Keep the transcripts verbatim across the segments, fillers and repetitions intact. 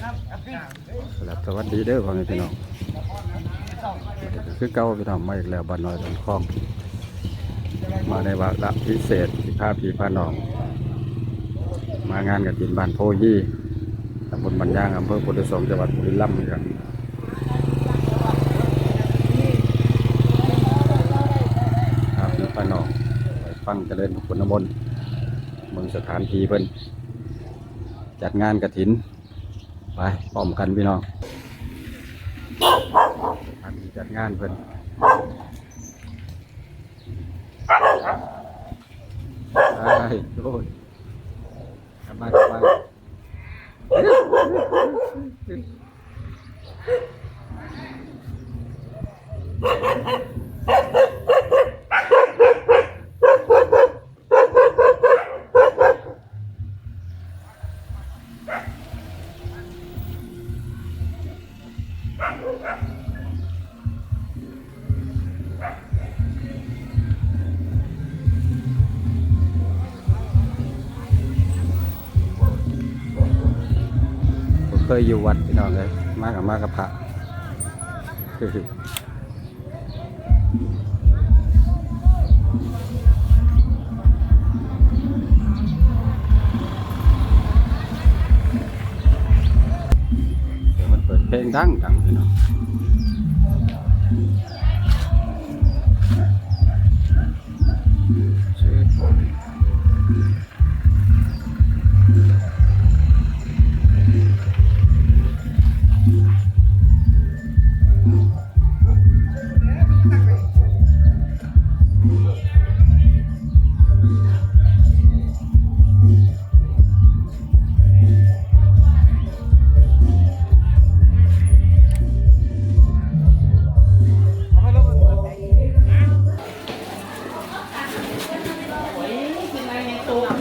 ครับ สวัสดีเด้อพ่อแม่พี่น้อง คือเก่าพี่น้อง มาอีกแล้ว บ้านน้อยดอนคอง มาในวาระพิเศษ สิพาพี่พาน้อง มางานกฐินบ้านโพฮี ตำบลบ้านยาง อำเภอโพธิ์ทอง จังหวัดบุรีรัมย์นี่ครับ พาพี่พาน้อง ไปฟังเจริญพระพุทธมนต์ เบิ่งสถานที่เพิ่น จัดงานกฐิน ไปพร้อมกันพี่น้อง สถานที่จัดงานเพิ่น ไป โอ้ย กลับมา กลับมา บ่เคยอยู่วัดพี่น้องเอ้ย มากับ มากับพระ เดี๋ยวมันเปิดเพลงดังๆ พี่น้อง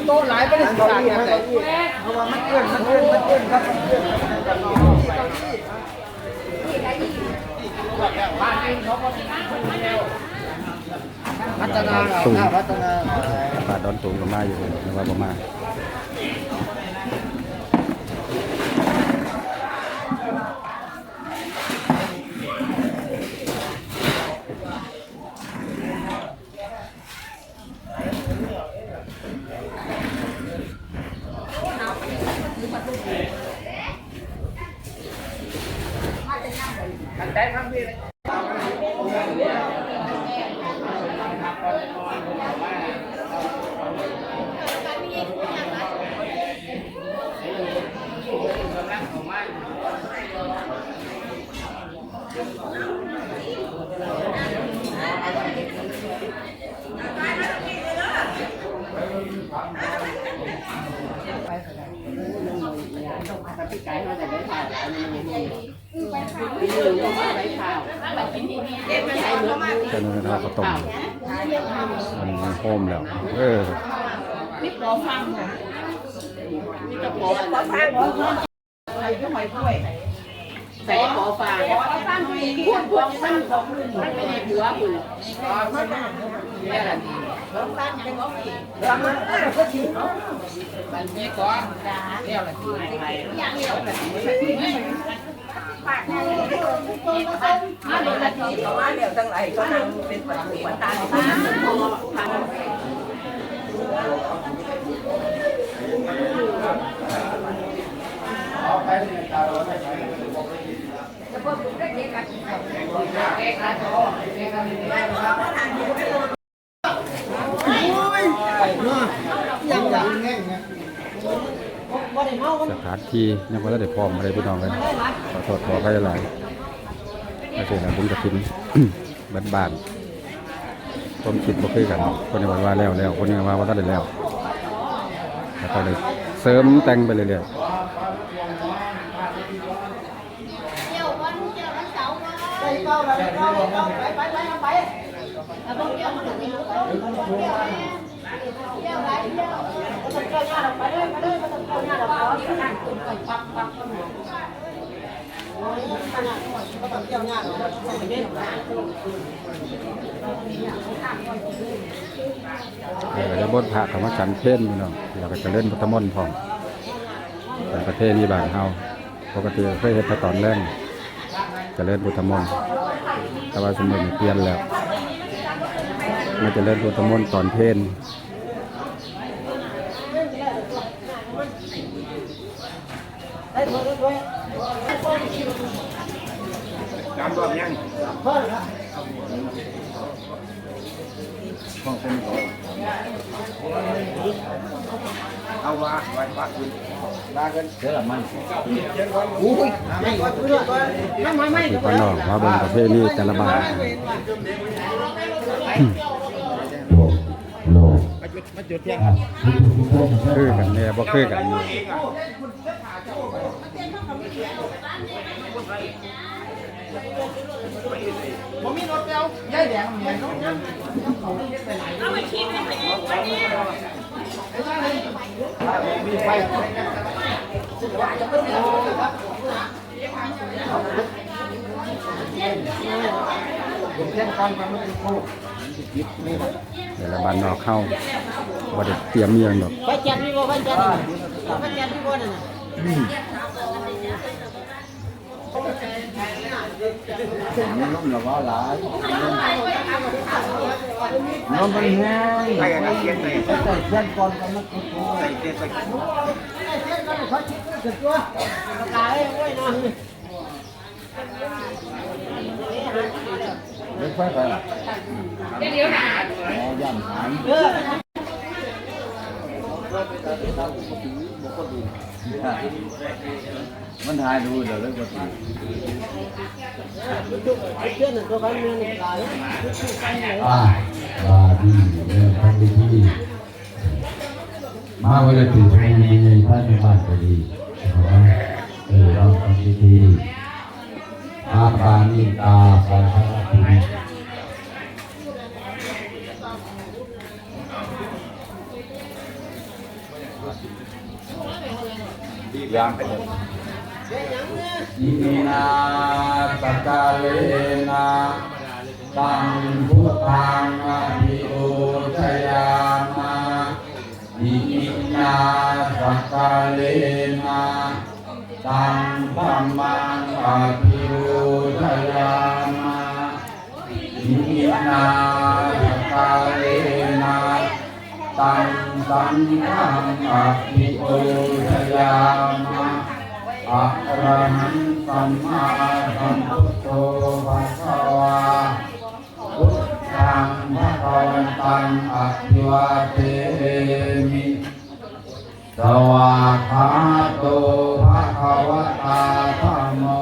โต๊ะหลายบ่ได้สิบาทครับ เพราะว่ามันเกิน มันเกิน มันเกินครับ มันเกิน พัฒนา ตุง พัฒนา พระดอนตุงก็มาอยู่ นึกว่าบ่มา เจ้าหน้าที่เขาก็ต้อง มันโฮมแล้ว เออ ใส่ขอฟาง พูดพวกมัน มันเป็นหัวหมู่ สถานที่ยังบ่ทันได้พร้อมเลยพี่น้องเอ้ย ขอโทษขออภัยหลายๆ ก็คือบุญกฐิน บ้านๆ ความคิดบ่คือกัน คนนี้ว่าแล้วแล้ว คนนี้ว่าบ่ทันได้แล้ว แล้วก็ได้เสริมแต่งไปเรื่อยๆ เ เออ แล้วบทพระเขามาฉันเพลพี่น้อง แล้วก็เจริญพุทธมนต์พร้อม เป็นประเพณีบ้านเฮา ปกติเคยเฮ็ดแต่ตอนแลง เจริญพุทธมนต์ แต่ว่าสมัยนี้เปลี่ยนแล้ว มาเจริญพุทธมนต์ตอนเพล น้ำท่วมยัง เอาว่าไหว้พระคุณลากันเด้อมัน อุ้ย พี่น้องมาเบิ่งประเพณีแต่ละบ้าน โลก โลก มาจุด มาจุดเทียน อ่ะ คือกันแน่ บ่คือกันแน่ เดี๋ยวละบ้านนอกเฮาบ่ได้เตรียมอิหยังดอก พระจันทร์มีบ่ พระจันทร์ พระจันทร์มีบ่นั่นน่ะ มันลมละว่าหลาย ลมมันแห้ง ใส่อันนั้นเทียนใส่ ใส่เทียนก่อน ก็มันคือ ใส่เทียนใส่ เล็กไปไปล่ะ อ๋อย่านหาย มันหายดูเดี๋ยวเลยปกติ อ่า อ่า ดี เออ ทำดี มาวันละตีพรุ่งนี้ท่านในบ้านก็ดี เออ เราทำพิธี อาปานิตา ปาทะนะ Iminā sakkārena taṃ buddhaṃ abhipūjayāma. Iminā sakkārena taṃ dhammaṃ abhipūjayāma. Iminā sakkārena taṃ saṅghaṃ abhipūjayāma. Arahaṃ sammāsambuddho bhagavā. Buddhaṃ bhagavantaṃ abhivādemi. Svākkhāto bhagavatā dhammo.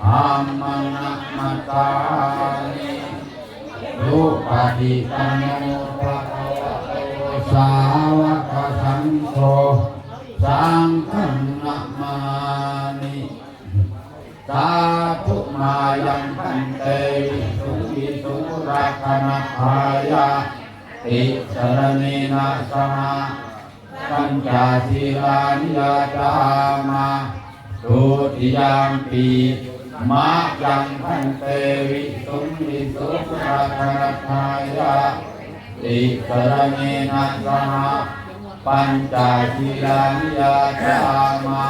Dhammaṃ namassāmi. Supaṭipanno bhagavato sāvakasaṅgho. Saṅghaṃ namāmi. Sādhu. Mayaṃ bhante visuṃ visuṃ rakkhaṇatthāya tisaraṇena saha pañca sīlāni yācāma. Dutiyampi mayaṃ bhante visuṃ visuṃ rakkhaṇatthāya tisaraṇena saha pañca sīlāni yācāma.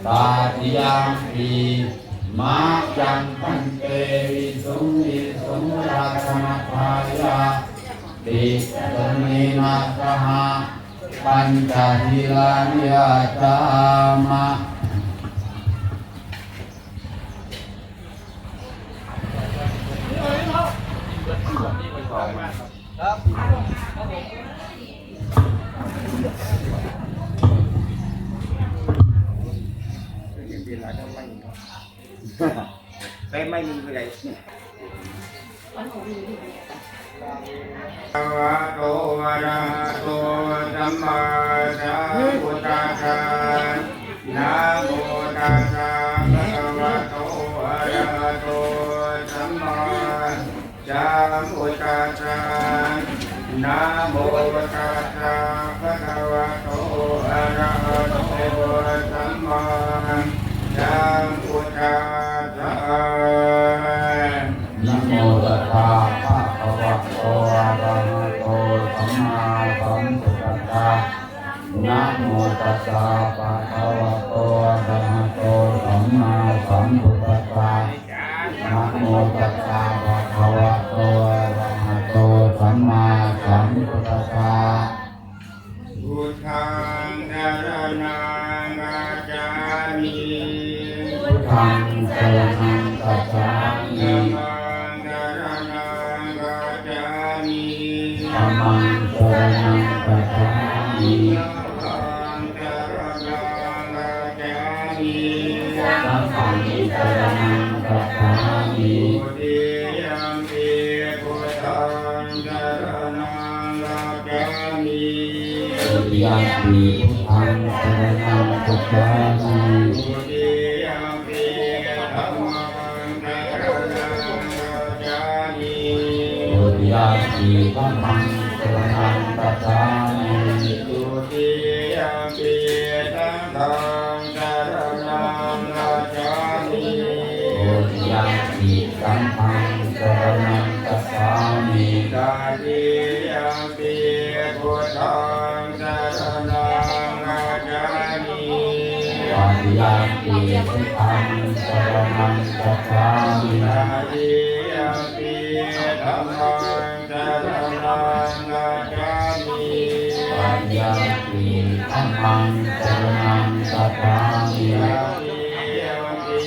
Tatiyampi mayaṃ bhante visuṃ visuṃ rakkhaṇatthāya tisaraṇena saha pañca sīlāni yācāma. ใช้ไม้มืออะไร Bhagavato arahato sammāsambuddhassa. Namo tassa bhagavato arahato sammā sambuddhassa. Namo tassa bhagavato arahato sammāsambuddhassa. sambuddhassa. Namo tassa bhagavato arahato sammāsambuddhassa. Namo tassa bhagavato arahato sammāsambuddhassa. Buddhaṃ saraṇaṃ gacchāmi. Buddhaṃ saraṇaṃ gacchāmi. Dhammaṃ saraṇaṃ gacchāmi. Dhammaṃ saraṇaṃ gacchāmi. Saṅghaṃ saraṇaṃ gacchāmi. Saṅghaṃ saraṇaṃ gacchāmi. Dutiyampi buddhaṃ saraṇaṃ gacchāmi. Dutiyampi buddhaṃ saraṇaṃ gacchāmi. Dutiyampi dhammaṃ saraṇaṃ gacchāmi. Dutiyampi dhammaṃ saraṇaṃ gacchāmi. Dutiyampi saṅghaṃ saraṇaṃ gacchāmi. Dutiyampi saṅghaṃ saraṇaṃ gacchāmi. Tatiyampi buddhaṃ saraṇaṃ gacchāmi. Tatiyampi buddhaṃ saraṇaṃ gacchāmi. Tatiyampi dhammaṃ saraṇaṃ gacchāmi. Tatiyampi dhammaṃ saraṇaṃ gacchāmi. Tatiyampi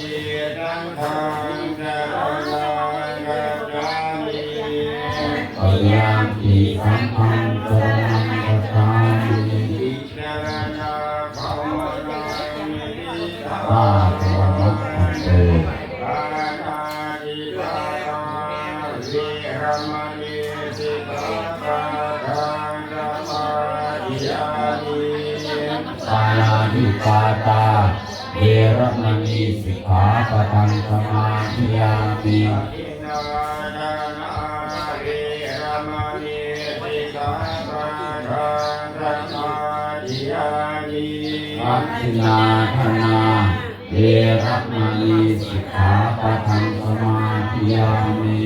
saṅghaṃ saraṇaṃ gacchāmi. Tatiyampi saṅghaṃ saraṇaṃ gacchāmi. Tisaraṇagamanaṃ niṭṭhitaṃ. Sādhu bhante. Pāṇātipātā veramaṇī sikkhāpadaṃ samādiyāmi. Pāṇātipātā veramaṇī sikkhāpadaṃ samādiyāmi. Adinnādānā veramaṇī sikkhāpadaṃ samādiyāmi. Adinnādānā veramaṇī sikkhāpadaṃ samādiyāmi.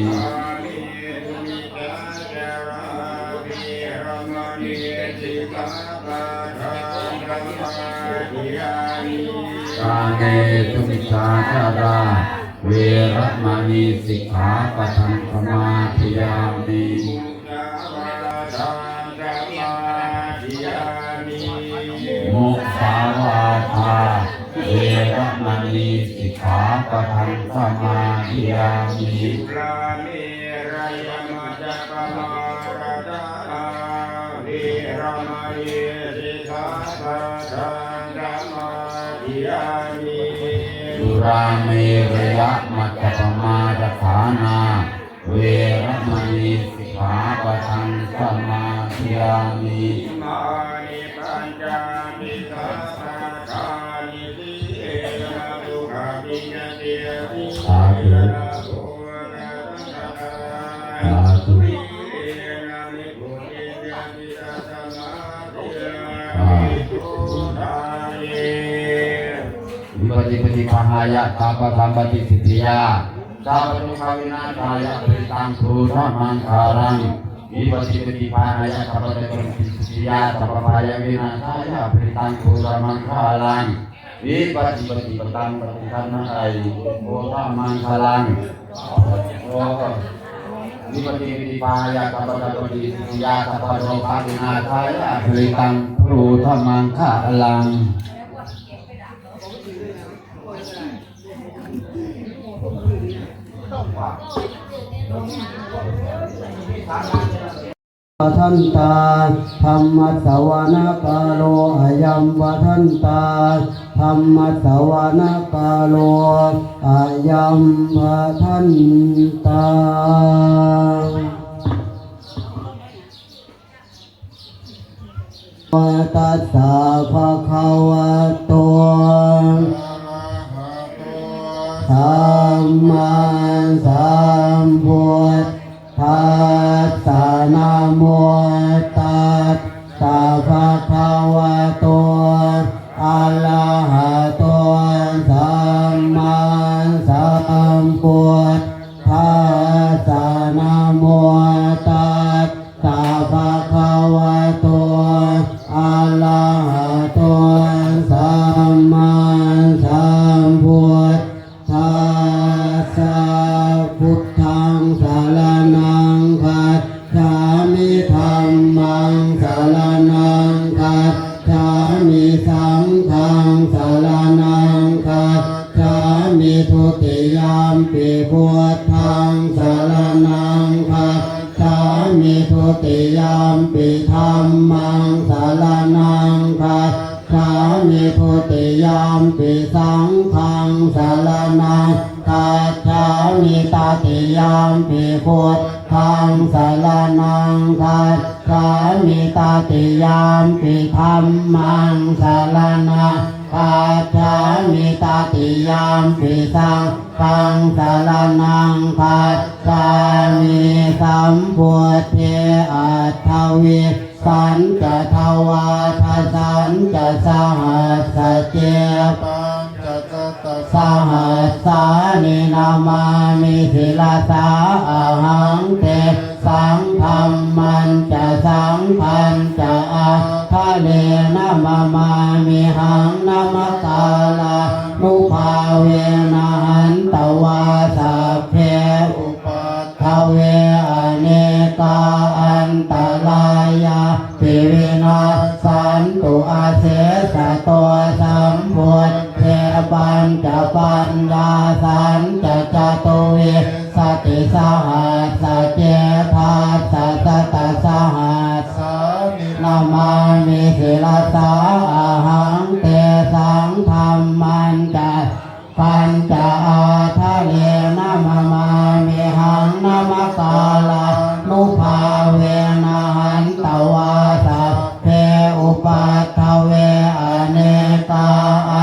Kāmesu micchācārā veramaṇī sikkhāpadaṃ samādiyāmi. Kāmesu micchācārā veramaṇī sikkhāpadaṃ samādiyāmi. Musāvādā samādiyāmi. Musāvādā veramaṇī sikkhāpadaṃ samādiyāmi. Surāmerayamajjapamādaṭṭhānā veramaṇī sikkhāpadaṃ samādiyāmi. Surāmerayamajjapamādaṭṭhānā veramaṇī sikkhāpadaṃ samādiyāmi. Imāni pañca sikkhāpadāni. Sīlena sugatiṃ yanti, sīlena bhogasampadā, sādhu, sīlena nibbutiṃ yanti, tasmā sīlaṃ, sādhu, abhipūjayāmi. Vipattipaṭibāhāya sabbasampattisiddhiyā sabbadukkhavināsāya parittaṃ brūtha maṅgalaṃ. Vipattipaṭibāhāya sabbadukkhavināsāya sabbabhayavināsāya parittaṃ brūtha maṅgalaṃ. Vipattipaṭibāhāya sabbadukkhavināsāya brūtha maṅgalaṃ. Vipattipaṭibāhāya sabbasampattisiddhiyā sabbarogavināsāya parittaṃ brūtha maṅgalaṃ. Bhadantā, dhammassavanakālo ayam bhadantā, dhammassavanakālo ayam bhadantā. Tassa bhagavato arahato sammāsambuddhassa. Namo tassa bhagavato arahato sammāsambuddhassa. Namo tassa bhagavato saraṇaṃ gacchāmi. Saṅghaṃ saraṇaṃ gacchāmi. Dutiyampi buddhaṃ saraṇaṃ gacchāmi. Dutiyampi dhammaṃ saraṇaṃ gacchāmi. Dutiyampi saṅghaṃ saraṇaṃ gacchāmi. Tatiyampi buddhaṃ saraṇaṃ gacchāmi. Tatiyampi dhammaṃ saraṇaṃ gacchāmi. Tatiyampi saṅghaṃ saraṇaṃ gacchāmi. Sambuddhe aṭṭhavīsañca dvādasañca sahassake pañcasatasahassāni namāmi sirasā ahaṃ. Tesaṃ dhammañca saṅghañca ādarena namāmihaṃ. Namakārānubhāvena hantvā sabbe upaddave anekā antarāyāpi vinassantu asesato. Sambuddhe pañcapaññāsañca catuvīsatisahassake dasasatasahassāni namāmi sirasā ahaṃ. Tesaṃ dhammañca saṅghañca ādarena namāmihaṃ. Namakārānubhāvena hantvā sabbe upaddave anekā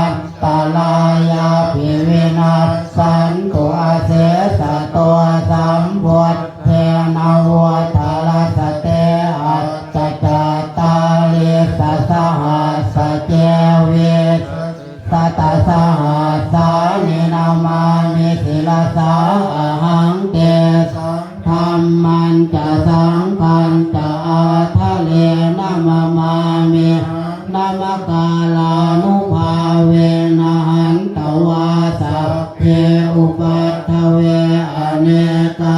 antarāyāpi vinassantu asesato. Sambuddhe navuttarasate aṭṭhacattāḷīsasahassake vīsa satasahassāni namāmi sirasā ahaṃ. Tesaṃ dhammañca saṅghañca ādarena namāmihaṃ. Namakārānubhāvena hantvā sabbe upaddave anekā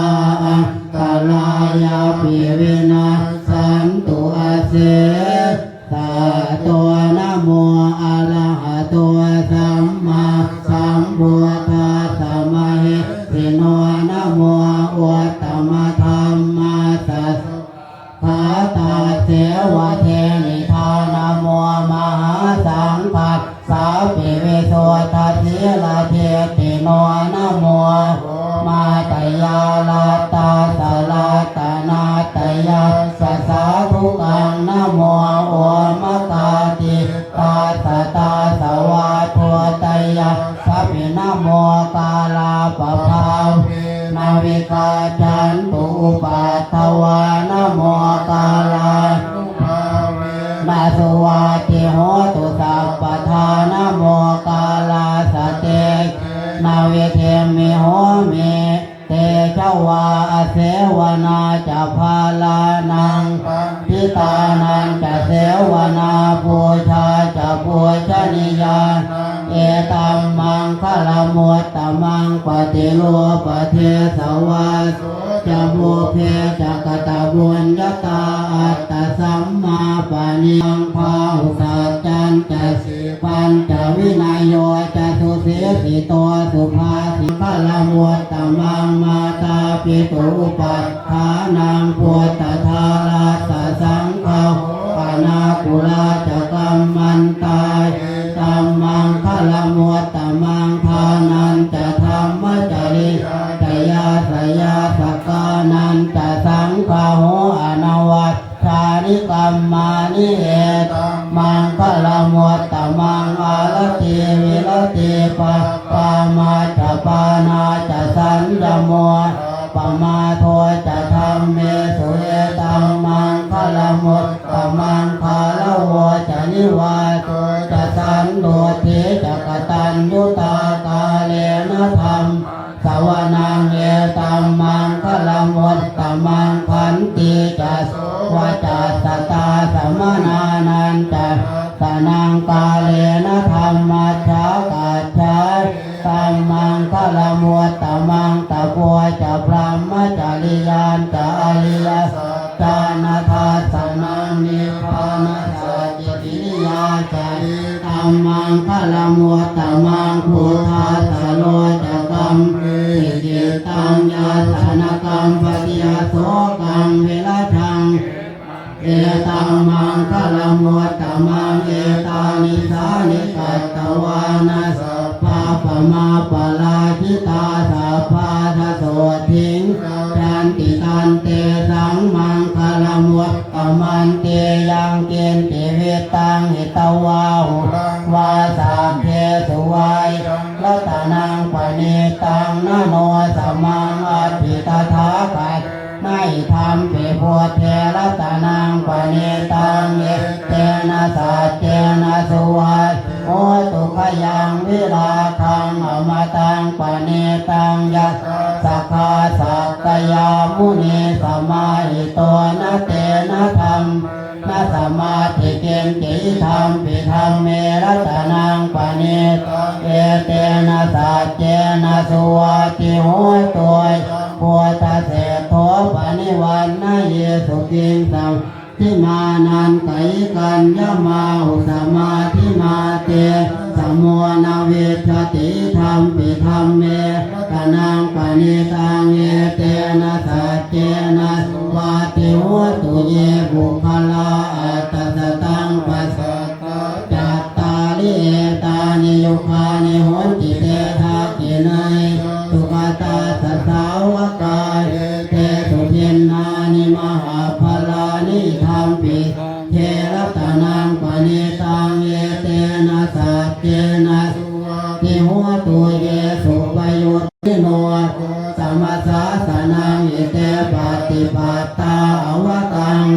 antarāyāpi vinassantu ase sato. Namo arahato sammāsambuddhassa mahesino. Namo uttamadhammassa sugatātasseva tenidha. Namo mahāsaṅghassāpi visuddhasīladiṭṭhino. Namo omātyāraddhassa ratanattayassa sādhukaṃ. Namo omakātītassa tassa vatthuttayassapi. Namokārappabhāvena vigacchantu upaddavā. Namokārānubhāvena suvatthi hotu sabbadā. Namokārassa tejena vidhimhi homi tejavā. Asevanā ca bālānaṃ paṇḍitānañca sevanā, pūjā ca pūjanīyānaṃ etammaṅgalamuttamaṃ. Paṭirūpadesavāso ca pubbe ca katapuññatā, attasammāpaṇidhi bāhusaccañca sippañca vinayo ca susīsito subhāsi maṅgalamuttamaṃ. Mātāpituupaṭṭhānaṃ puttadārassa saṅgaho anākulā ca kammantā, etammaṅgalamuttamaṃ. Dānañca dhammacariyā ca yāsayāsakānañca saṅgaho anavajjāni kammāni, etammaṅgalamuttamaṃ. Āratī viratī pāpā majjapānā ca saññamo, appamādo ca dhammesu, etammaṅgalamuttamaṃ. Gāravo ca nivāto ca santuṭṭhī ca kataññutā, kālena dhamma saraṇaṃ, etammaṅgalamuttamaṃ. Khantī ca sovacassatā samaṇānañca dassanaṃ, kālena dhammasākacchā, etammaṅgalamuttamaṃ. Tapo ca brahmacariyañca ariyasaccāna dassanaṃ, maṅgalamuttamaṃ. Phuṭṭhassa lokakampi cittaṃ yassa na kampati asokaṃ virajaṃ khemaṃ, etaṃ maṅgalamuttamaṃ. Etādisāni katvāna sabba pāpā pamāpā rājitā sabbattha sotthiṃ gacchanti tantesaṃ maṅgalamuttamanti. Yaṅkiñci vittaṃ idha vā huraṃ vā saggesu vā yaṃ ratanaṃ paṇītaṃ na no samaṃ atthi tathāgata na idampi buddhe ratanaṃ paṇītaṃ etena saccena suvatthi hotu. Khayaṃ virāgaṃ amataṃ paṇītaṃ yadajjhagā sakyamunī samāhito na tena dhammena samatthi kiñci idampi dhamme ratanaṃ paṇītaṃ etena saccena suvatthi hotu. Buddhaseṭṭho panivaṇṇayī suciṃ samādhimānantarikaññamāhu samādhimā tena samo na vijjati idampi dhamme ratanaṃ paṇītaṃ etena saccena suvatthi hotu. Ye puggalā aṭṭha sataṃ pasat tā cattāri etāni yugāni honti te dakkhiṇeyyā sugatassa sāvakā etesu dinnāni mahapphalāni idampi saṅghe ratanaṃ paṇītaṃ etena saccena suvatthi hotu. Ye suppayuttā no lokasamā sāsanaṃ ite pattipattā avataṃ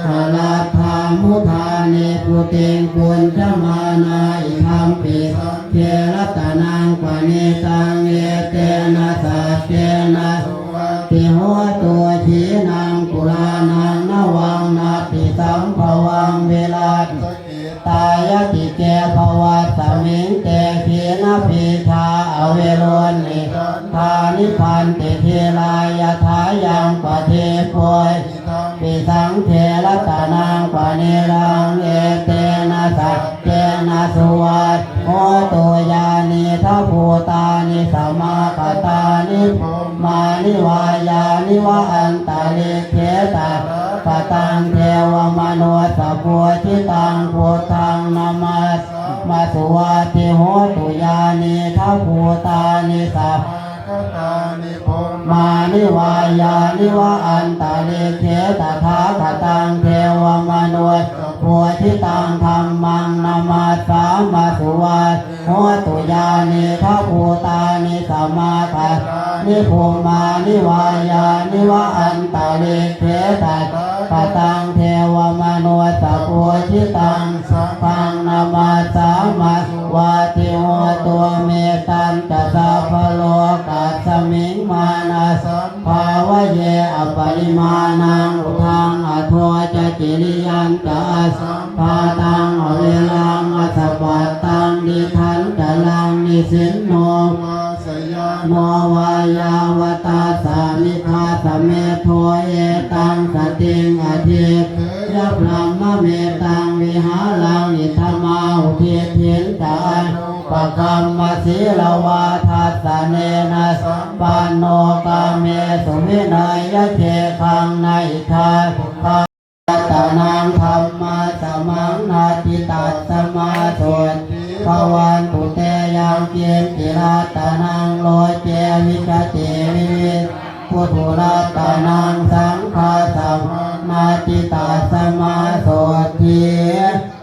virattā mudhā nibbutiṃ bhuñjamānā idampi saṅghe ratanaṃ paṇītaṃ etena saccena suvatthi hotu. Khīṇaṃ purāṇaṃ navaṃ natthi sambhavaṃ virattacittāyatike bhavasmiṃ te khīṇabījā aviruḷhichandā nibbanti dhīrā yathāyaṃ padīpo idampi saṅghe ratanaṃ paṇītaṃ etena saccena suvatthi hotu. Yānīdha bhūtāni samāgatāni bhummāni vā yāni va antalikkhe tathāgataṃ devamanussapūjitaṃ buddhaṃ namassāma suvatthi hotu. Yānīdha bhūtāni samāgatāni bhummāni vā yāni va antalikkhe tathāgataṃ devamanussapūjitaṃ dhammaṃ namassāma suvatthi hotu. Yānīdha bhūtāni samāgatāni bhummāni vā yāni va antalikkhe tathāgataṃ devamanussapūjitaṃ saṅghaṃ namassāma suvatthi hotu. Mettañca sabbalokasmiṃ mānasam bhāvaye aparimāṇaṃ uddhaṃ adho ca tiriyañca asambādhaṃ averaṃ asapattaṃ. Tiṭṭhañcaraṃ nisinno vā sayāno vā yāvatassa vigatamiddho etaṃ satiṃ adhiṭṭheyya brahmametaṃ vihāraṃ idhamāhu. Diṭṭhiñca anupagamma sīlavā dassanena sampanno kāmesu vineyya gedhaṃ na hi jātu gac ratanaṃ dhammassamaṃ natthi tasmā sotthī bhavantu te. Yaṅkiñci ratanaṃ loke vijjati vividhaṃ puthu ratanaṃ saṅghassamaṃ natthi tasmā sotthī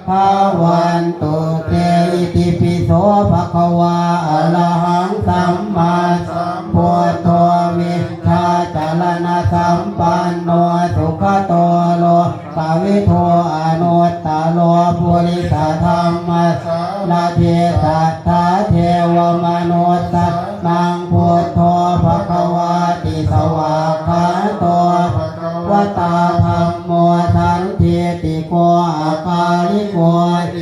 bhavantu te. Itipi so bhagavā arahaṃ sammāsambuddho vijjācaraṇasampanno sugato lokavidū anuttaro purisadammasārathi satthā devamanussānaṃ buddho bhagavāti. Svākkhāto bhagavatā dhammo sandiṭṭhiko akāliko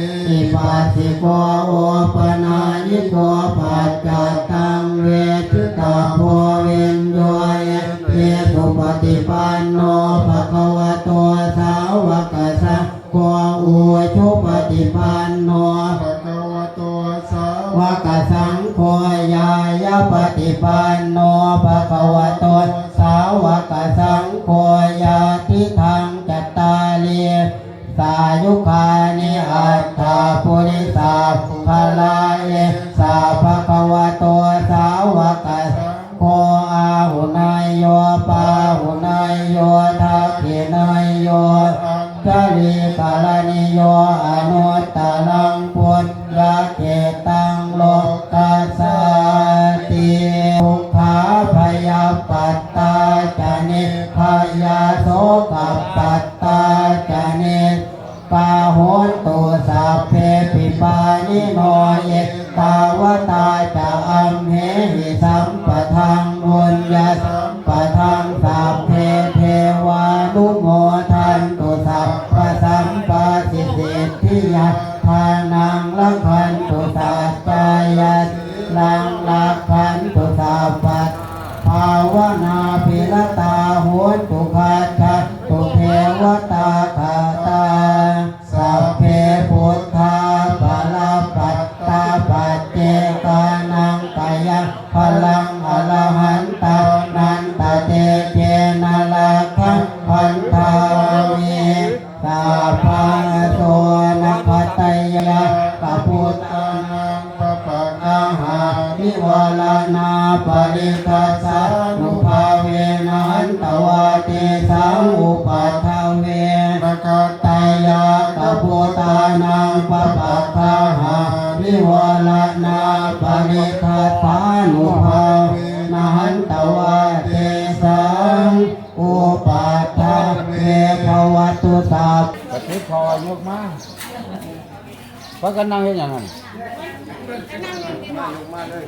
ehipassiko opanayiko paccattaṃ veditabbo viññūhīti. Supaṭipanno bhagavato sāvakasaṅgho, ujupaṭipanno bhagavato vakasaṅgho ñāyapaṭipanno bhagavato sāvakasaṅgho yadidaṃ cattāri sāyugāni aṭṭha purisapuggalā esa bhagavato sāvakasaṅgho āhuneyyo pāhuneyyo dakkhiṇeyyo añjalikaraṇīyo anuttaraṃ puññakkhettaṃ lokassāti. Dukkhā bhayappattā ca nibbhayā sokappattā ca nissokā hontu sabbepi pāṇino. Ettāvatā ca amhehi sambhataṃ puññasampadaṃ sabbe devānumodantu sabbasampattisiddhiyā dānaṃ rakkhantu saccāya sīlaṃ rakkhantu sabbadā bhāvanābhiratā hontu gacchantu devatāgatā. Sabbe buddhā balappattā paccekānaṃ khayabalaṃ arahantānañca tejena rakkhaṃ bandhāmi sabbaso. Nakkhattayakkhabhūtānaṃ pāpaggahanivāraṇā parittassānubhāvena hantvā tesaṃ upaddave. Nakkhattayakkhabhūtānaṃ pāpaggahanivāraṇā parittassānubhāvena hantvā tesaṃ upaddave. Bhavatu sabbaṃ ກະຕິບເຂົ້າຍົກມາ ພາກັນນັ່ງເຮັດຫຍັງຫັ້ນ? ເອີ ຍົກມາເລີຍ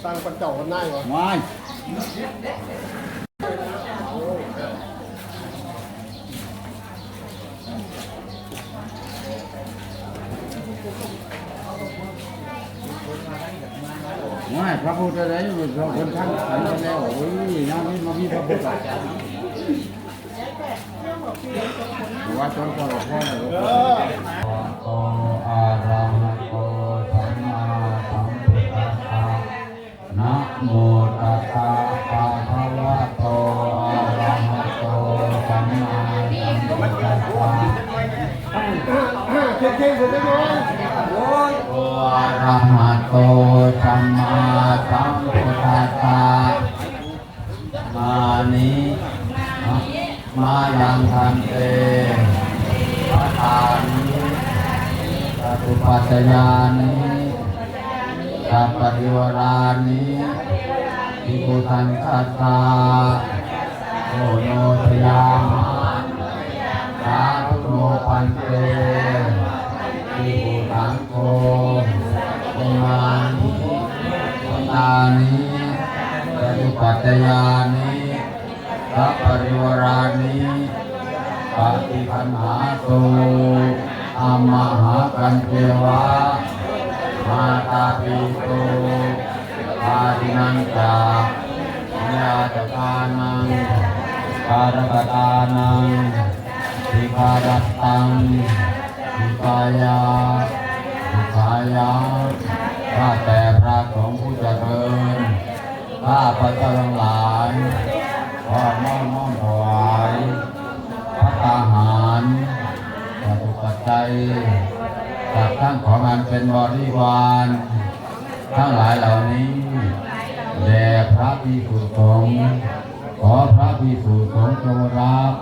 ສ້າງປັນເຈົ້າຄົນນາຍວະ ວ້າຍ. ວ່າພະພຸດທະເຈົ້າຢູ່ສອງຄົນທັງກັນແລ້ວ ໂອ້ຍ ຍາມນີ້ບໍ່ມີພະພຸດທະເຈົ້າ ວ່າຕອນເຈົ້າອອກມາແລ້ວ ໂຕ ອະລະຫະໂຕ ສຳມາສຳພຸດທັດສະ Namo tassa bhagavato arahato sammāsambuddhassa. Arahato sammāsambuddhassa. Māni. Mayaṃ bhante bhattāni catupaccayāni saparivārāni bhikkhusaṅghassa oṇojayāma. Sādhu no bhante bhikkhusaṅgho imāni bhattāni catupaccayāni saparivārāni paṭiggaṇhātu. Amhākañceva mātāpituādiñañca ñātakānaṃ parakatānaṃ dīgharattaṃ hitāya sukhāya. ຂ້າແຕ່ພຣະສົງຜູ້ຈະເລີນ ຂ້າພະເຈົ້າທັງຫຼາຍ ຂໍນ້ອມນ້ອມຖວາຍພັດຕາຫານ ຈະຕຸປັດໄຈ ກັບທັງຂອງອັນເປັນບໍລິວານທັງຫຼາຍເຫຼົ່ານີ້ ແດ່ພຣະພິກຂຸສົງ ຂໍພຣະພິກຂຸສົງຈົ່ງຮັບ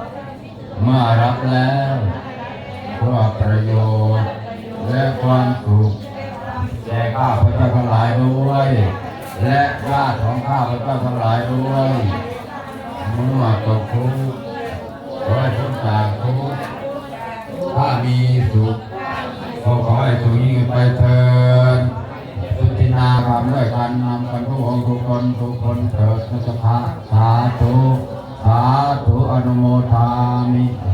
ເມື່ອຮັບແລ້ວ ເພື່ອປະໂຫຍດ ແລະ ຄວາມສຸກ ແກ່ຂ້າພະເຈົ້າທັງຫຼາຍດ້ວຍ ແລະ ຍາດຂອງຂ້າພະເຈົ້າທັງຫຼາຍດ້ວຍ ເມື່ອຕົກທຸກ ຂໍໃຫ້ພົ້ນຈາກທຸກ ຖ້າມີສຸກ ກໍຂໍໃຫ້ສຸກຍິ່ງໄປເທີນ ສຸທິນາ ທຳດ້ວຍກັນ ນຳກັນທຸກອົງທຸກຄົນ ທຸກຄົນເທີດ ເຈົ້າຂ້າ. ສາທຸ ສາທຸ ອະນຸໂມທາມິ. ສາ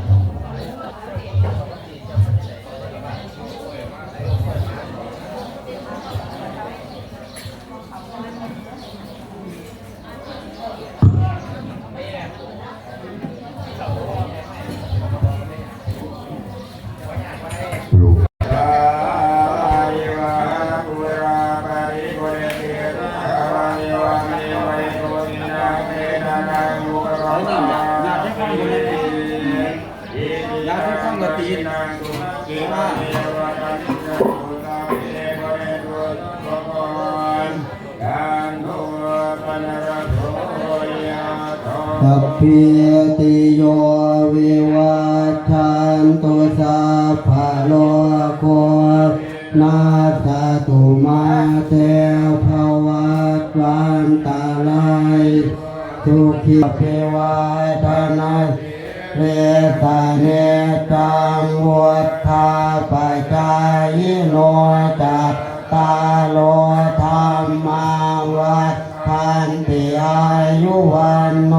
sabbītiyo vivajjantu, sabbarogo vinassatu, mā te bhavatvantarāyo, sukhī abhivādanasīlissa niccaṃ vuḍḍhāpacāyino, cattāro dhammā vaḍḍhanti, āyu vaṇ